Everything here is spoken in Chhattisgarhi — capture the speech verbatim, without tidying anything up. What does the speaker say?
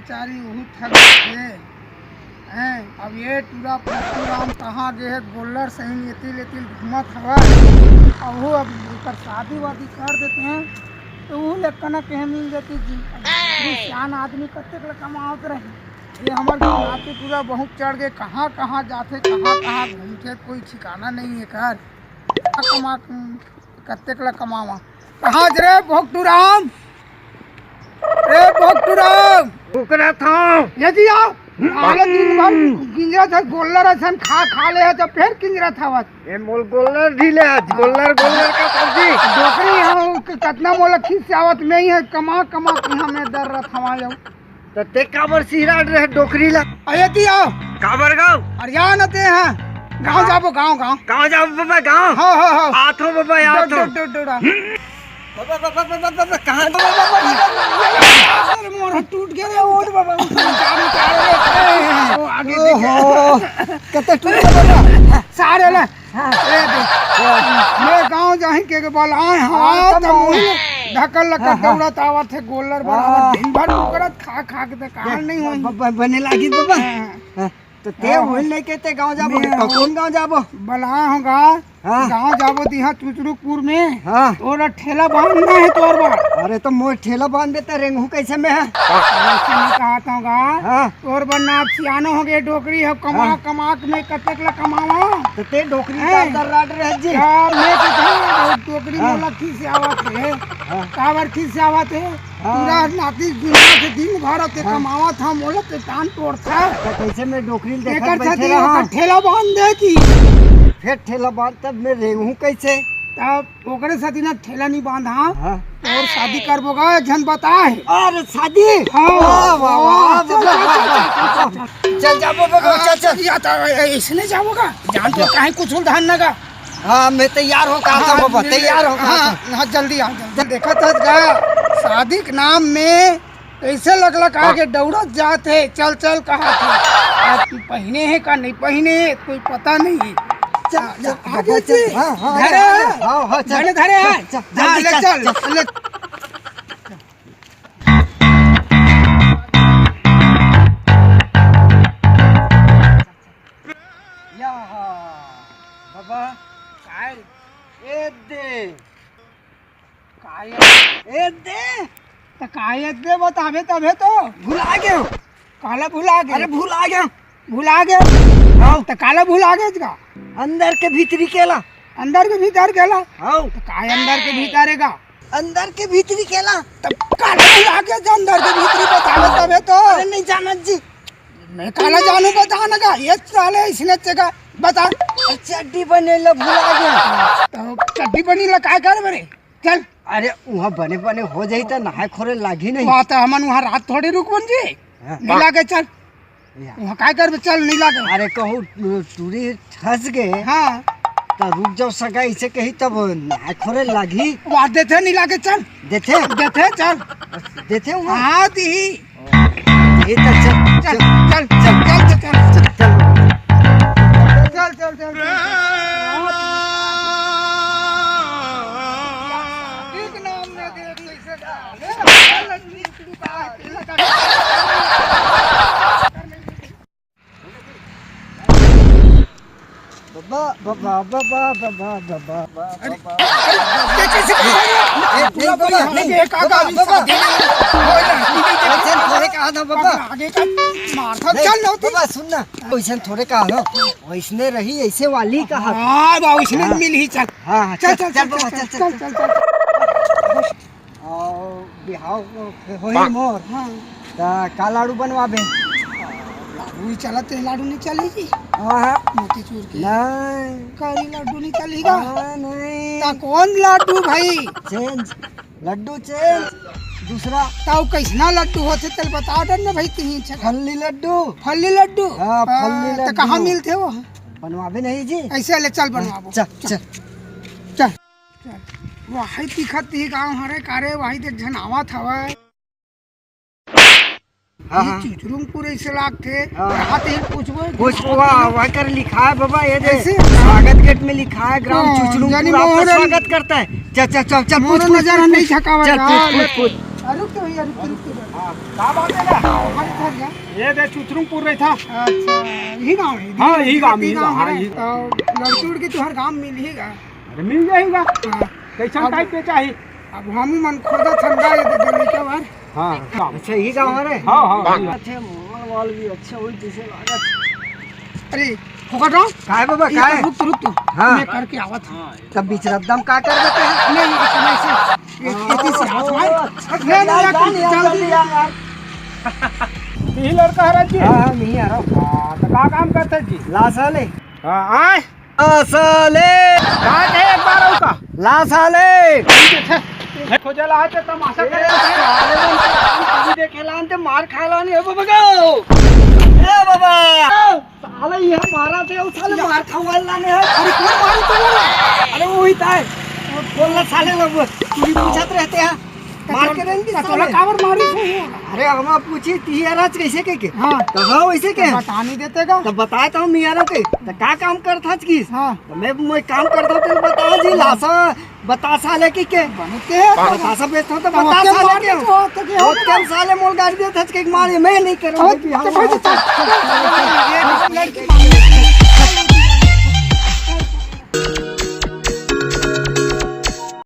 बेचारी उहू थक गे हे। हैं, अब ये टूरा पट्टू राम कहाँ गे हे, गोल्लर सही एती लेती घूमत हवय। अहू अब एकर शादी वादी कर देते हैं, तो उहू ले कनक के मिल जाती जी। अब सियान आदमी कतेक ले कमावत रहे। ये हमर नाती टूरा बहुत चढ़ गे, कहाँ कहाँ जाथे, कहाँ कहाँ घूमथे, कोई ठिकाना नहीं है कर। कमा, कतेक ला कमावा। कहाँ रे भोगटू राम? रे भोगटू राम। कुकरा था। ये जी आओ। आले दिन भर किंजरा था, गोल्लर असन खा खा ले है, तो फिर किंजरा था बात। ये मोल गोल्लर ढीले आज, गोल्लर, गोल्लर का सब्जी। डोकरी हम क-, कतना मोला खींच से आवत, मैं ही है कमा कमा के हमें दर रहा था जाऊँ। तो ते काबर सिहराट रहे डोकरी ला? अरे ती आओ। काबर गाँव? अरे या न ते हाँ। गाँव जाबो, गाँव, गाँव। गाँव जाबो बाबा, गाँव? हाँ, हाँ, हाँ। आथो बाबा, आथो। डो, डो, डो, डो। बाबा, बाबा, बाबा, बाबा, कहाँ? बाबा, बाबा, बाबा, बाबा। अरे मोर टूट गया रे, उठ बाबा, उठ, उठ, उठ, उठ, उठ। ओ, आगे देख। ओहो, कते टूट गया बाबा? सारे ले। हाँ। ए दे। मैं गाँव जाही के, के बलाए हवं, हाँ, त तो मुही ढकल लकड़ हाँ, हाँ। दौड़त आवत हे, गोल्लर हाँ। बराबर दिन भर मुकरत खा खा के त कहाल नहीं होई। ब-, ब-, बने लागी बाबा। हाँ। हाँ, तो ते हाँ। होई लेके ते गाँव जाबो, मैं तो कौन गाँव जाबो? बलाए होगा। हाँ। गाँव जाबो दिहा चुचरुकपुर में। हाँ। तोर ठेला बांधना है तोर बार। अरे तो मोर ठेला बांध देता रेंगहू कैसे में है? ऐसे मैं कहता हूँ गा। हाँ। तोर बर ना सियानो हो गए, डोकरी हो, कमा, हाँ। कमा के मैं कतेक ला कमावा। तो ते डोकरी हैं? का दर्राट रह जी। का मैं तो था, वो डोकरी हाँ। मोला खींच से आवत है। हाँ। काबर खींच से आवत है? हाँ। पूरा नाती दुनिया के दिन भर ते हाँ। कमावा था, मोला ते तान तोड़ था। तो कैसे मैं डोकरी ल देखत एकर बैठे साथी रहा? ओकर ठेला बांध दे की। फिर ठेला बांध तब मैं रेंगहू कैसे? तब ओकरे साथी ना ठेला नहीं बांधा। हाँ। और शादी करबो गा, झन बता है। अरे शादी? हाँ। वाह, वाह, वाह, चल, वाह, चल, वाह, चल, वाह। चल, चल, चल, चल, जाबो, बाबा, चल, चल। या तो इसने जाबो गा, जान तो काहे कुछ उलझन न गा। हाँ, मैं तैयार हो कहा था हाँ, बाबा, तैयार हो कहा हाँ, था। हाँ, जल्दी आ, जल्दी। देखा था गा, शादी के नाम में ऐसे लगला कहा हाँ। के दौड़त जात है, चल, चल कहा था। आज तू पहिने है का नहीं पहिने है, कोई पता नहीं है। चल, आ, चल, आ, बाबा, चल। चल। हाँ, हाँ, धरे हाँ, है। हाँ, हाँ, चल। धरे, धरे है। चल, चल, हाँ, जल्दी ले चल, चल, चल। चल, ले। या, बाबा, काय? ए दे। काय? ए दे। त काय दे बताबे तभे तो। भुला गयो। काला भुला गयो? अरे भुला गयो। भुला गयो? हाँ। त काला भुला गयो का? अंदर के भीतरी केला। अंदर के भीतर केला? हाँ। त काय अंदर के भीतर है का? अंदर के भीतरी केला। त काला भुला गयो जो अंदर के भीतरी बताबे तभे तो। अरे नहीं जानत जी। मैं काला जानू बता ना का, ये साले इसने चेका बता। अरे चड्डी बने ला भुला गयो। त चड्डी बनी ला काय कर बरे? चल। अरे, वहाँ बने बने हो जाई त नहाए खोरे लागी नहीं। वहाँ तो हमन वहाँ रात थोड़ी रुकबन जी। हाँ। नहीं लागे, चल। या। वहाँ काय करबे, चल, नहीं लागे। अरे, कहूँ टूरी ठस गे, हाँ। त रुक जाओ सगा, इसे कही तब नहाए खोरे लागी। वहाँ देथे, नहीं लागे, चल। देथे? देथे, चल। देथे वहाँ? हाँ, दी। ये तो चल, चल, चल, चल। चल, चल, चल। बाबा, बाबा, बाबा, बाबा, बाबा, बाबा, अरे, बाबा। अरे, ये कैसे कर रहा है? ए, ए, बाबा, बाबा, नहीं, ये कहाँ का बाबा, आदमी बाबा। शादी में कोई लड़की नहीं देखी? वैसे थोड़े कहा था, बाबा। बाबा, आगे का मार था, नहीं, चल, लौटी। बाबा, सुन ना, वैसे थोड़े कहा हो, वैसने रही, ऐसे वाली कहा। हाँ, बाबा, उसने हाँ। मिल ही, चल। हाँ, हाँ, चल, चल, चल, चल, बाबा, चल, चल, चल, चल। चल, चल। अउ बिहाव होही मोर। हाँ। त का लाडू बनवाबे? लाडू ही चलत हे, लाडू नहीं चली जी। हाँ, हाँ। मोतीचूर के। नहीं। करी लाडू नहीं चली का? हाँ, नहीं। त कौन लाडू भाई? चेंज। लड्डू चेंज। दूसरा। त वो कैसना लड्डू होथे, तेल बता दे ना भाई, तीन छे। फल्ली लड्डू। फल्ली लड्डू? हाँ, फल्ली हाँ, त लड्डू। कहाँ मिलथे वो? बनवाबे नहीं जी। ऐसे ले चल बनवाबो। चल, चल। चल। चल। वही दिखत ही गाँव हरे, कारे वही देख झन आवत हवय। हाँ, हाँ। चुचरुमपुर ऐसे लागथे। हाँ। हाथ ही पूछबो। पूछ, वाह, वाह कर लिखा है बाबा, ये दे। ऐसे? स्वागत गेट में लिखा है, ग्राम हाँ, चुचरुमपुर यानी आपका मोहन स्वागत करता है। चल, चल, चल, चल, मोहन पूछ, पूछ, नजर पूछ, नहीं पूछ। छकावा चल, यार। पूछ, पूछ, पूछ। रुक तो भैया, रुक तो, रुक तो। हाँ, का बात हे गा? हमारे घर जा। ये दे चुचरुंगपुर रहिथे। अच्छा, यही गाँव हे? हाँ, यही गाँव, यही गाँव, हाँ, हरे। यही। तो लड़की उड़की तुँहर गाँव मिलही गा? अरे, मिल जाही गा। हाँ। कइसन अब type के चाही? अब हमू मन खोजथन गा, ये दे लड़का बार। हाँ, काम। अच्छा, यही गाँव हरे? हाँ, हाँ, यही। अच्छे माहौल वाल भी अच्छा होही जइसे लागत। अरे, फोकट हो? काय बाबा, ये काय? तो रुक तो, रुक तो। हाँ। मैं करके आवत हँव। तब बीच रद्दा म का कर देते हैं? नहीं, नहीं, ऐसे, ऐसे, ये, ये, ऐसे हाथ मार। अच्छा, नहीं, नहीं, जा, नहीं, जा, जल्दी जल्दी जा। जा यार। यही लड़का हरे जी? हाँ, हाँ, मैं ही हरँव। हाँ, तो का काम करथे जी? लाश वाले। हाँ, आय? लाश वाले। का कहे एक बार अउ का? लाश वाले। खोजे ला आथे, तमाशा करे ला आथे। साले मन के काम कभी देखे ला आथे, मार खाए ला नहीं, ए बाबा गो। ए बाबा। साले ये मारथे, अउ साले मार खवाए ला नहीं हे। अरे कोन मारथे बोला? अरे वही ताय। बोल ना साले लोग, तू भी पूछत रहिथे। मार के रेंगी तो तोला साले। काबर मारिस हे? अरे हम पूछी ती हरच कइसे कहिके? हाँ। तो हाँ वइसे के? बता नहीं देते गा? तो बताए तो हम नहीं हरँव के। तो का काम करथस किस? हाँ। तो मैं, मैं काम करथँव तो बता जी लाशा, बतासा लेके के? बनते हैं। बतासा बेचथँव तो तो बतासा ओके लेके। मार के तो, तो के हो? ओके साले मोल गाड़ी देथस के मारे, मैं नहीं करूँ। ओके, तो भाई, तो चल, चल, चल, चल, ये लड़की